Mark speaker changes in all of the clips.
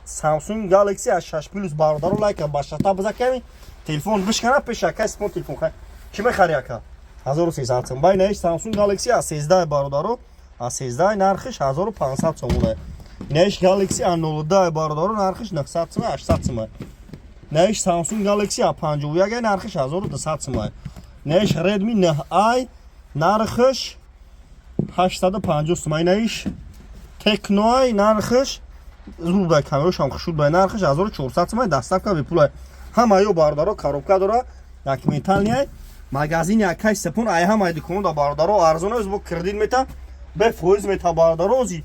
Speaker 1: Samsung Galaxy A6 Plus. Бародаро, лайка ба шата биза, ками телефон бишкана, пеш акай Сипон телефон хай. Чӣ мехари, ака? 1300 сом. Бай, наиш Samsung Galaxy A13, бародаро, A13, нархиш 1500 сомона. Наиш Galaxy A02, бародаро, нархиш 900 сом, 800 сом. Наиш Samsung Galaxy A51, нархиш 1200 сом. Наиш Redmi 9i, нархиш 850 сом. Наиш Tecno, нархиш зур, камерошам хушуд бай, нархиш 1400 сом, доставка бепула. Ҳамаё, бародаро, коробка дора, документальный. Магазини акай Сепон ай ҳамаи дуконда, бародаро, арзон аст, бо кредит мета, бе фоиз мета. Бародаро, ози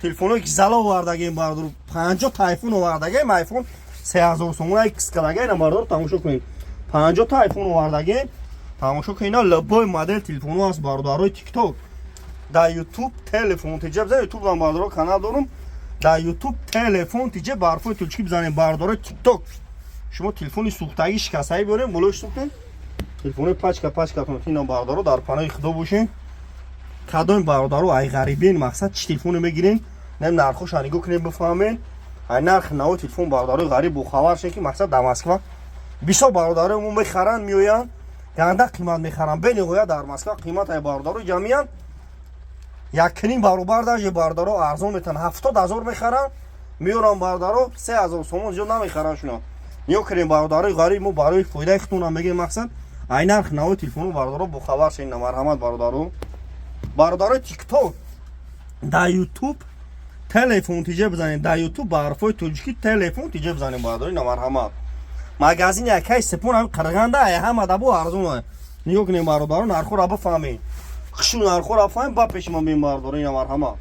Speaker 1: телефоное ки зала овардагем, бародаро, 50 та айфон овардагем, айфон 3000 сомона икс кадагаем. Бародаро, тамошо кунед, 50 та айфон овардагем, тамошо кунед. Ина любой модел телефоно аст. Бародарои Тикток, дар Ютуб Телефон тиҷа бизанед. Ютуб, бародаро, канал дорум. Дар Ютуб Телефон тиҷа ба ҳарфои тоҷикӣ бизанед. Бародарои Тикток, шумо телефони сӯхтагӣ, шикастагӣ биёрем, болои сӯхтем, телефони пачка пачкатон. Ина, бародаро, дар паноҳи Худо бошем. Кадоми бародаро ай ғарибен, мақсад, чӣ телефоне мегирен, нем нархоша нигоҳ кунем, бифаҳмем ай нархи нави телефон. Бародарои ғариб бохабар шед, ки мақсад, дар Москва бисёр бародарои мо мехаранд, меоянд, ганда қимат мехаранд, бениҳоят дар Москва қимат ай бародаро ҷамъиянд, якним баробар даже, бародаро, арзон метавонанд. 70 000 мехаранд, меёранд, бародаро, 3000 сомон зиёд намехаранд шуна. Нигоҳ кунем, бародарои ғариб, мо барои фоидаи худтонам мегӯем, мақсад, ай нарх нави телефону, бародаро, бохабар шед. Марҳамат, бародаро. Бародарои Тикток, дар Ютуб Телефон тиҷа бизанед. Дар Ютуб ба ҳарфҳои тоҷикӣ Телефон тиҷа бизанед, бародари. Марҳамат, магазини акай Сепон ҳами Қарағанда ай ҳама дабо арзон. Нигоҳ кунем, бародаро, нархҳоро бифаҳмед, хушу нархҳоро фаҳмед, ба пеши ман бин, бародаро. Ина, марҳамат.